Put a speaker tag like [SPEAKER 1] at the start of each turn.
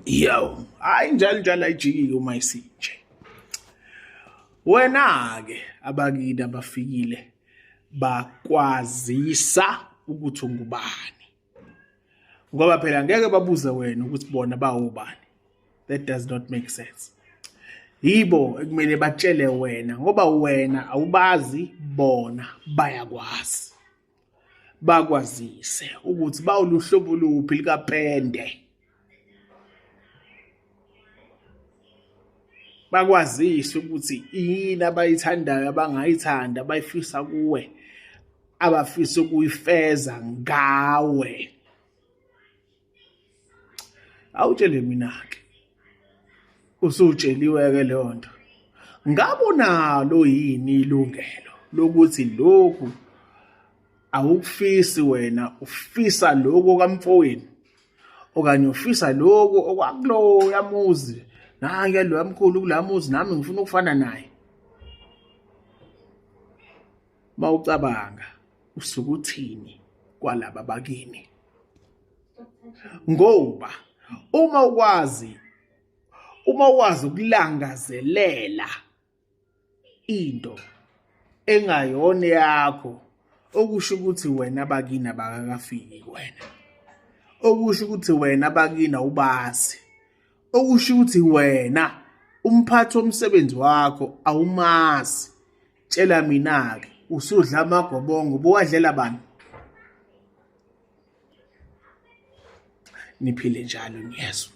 [SPEAKER 1] Yo, hayi njalo njalo ayijiki uma isinje. Wena-ke abakini abafikile bakwazisa ukuthi ungubani. Ngoba phela ngeke babuze wena ukuthi bona bawubani. That does not make sense. Yibo ekumele batshele wena ngoba wena awubazi bona bayakwazi. Bakwazise ukuthi bawuluhlobo luphi likapende. Bakwazise ukuthi yini abayithandayo abangayithanda abayifisa kuwe abafisa ukuyifeza ngawe. Awutshele mina-ke usutsheliwe-ke leyo nto ngabe unalo yini ilungelo lokuthi lokhu awukufisi wena ufisa lokhu kamfowenu okanye ufisa lokhu okwakuloya muzi nange loya mkhulu kula muzi nami ngifuna ukufana naye. Mawucabanga usuke uthini kwalaba bakini? Ngoba uma ukwazi uma ukwazi ukulangazelela into engayona yakho okusho ukuthi wena bakini abakakafiki kuwena, okusho ukuthi wena bakini awubazi, okusho ukuthi wena umphathi womsebenzi wakho awumazi. Tshela mina-ke usudla amagobongo ubuwadlela bani? Niphile njalo niyezwa.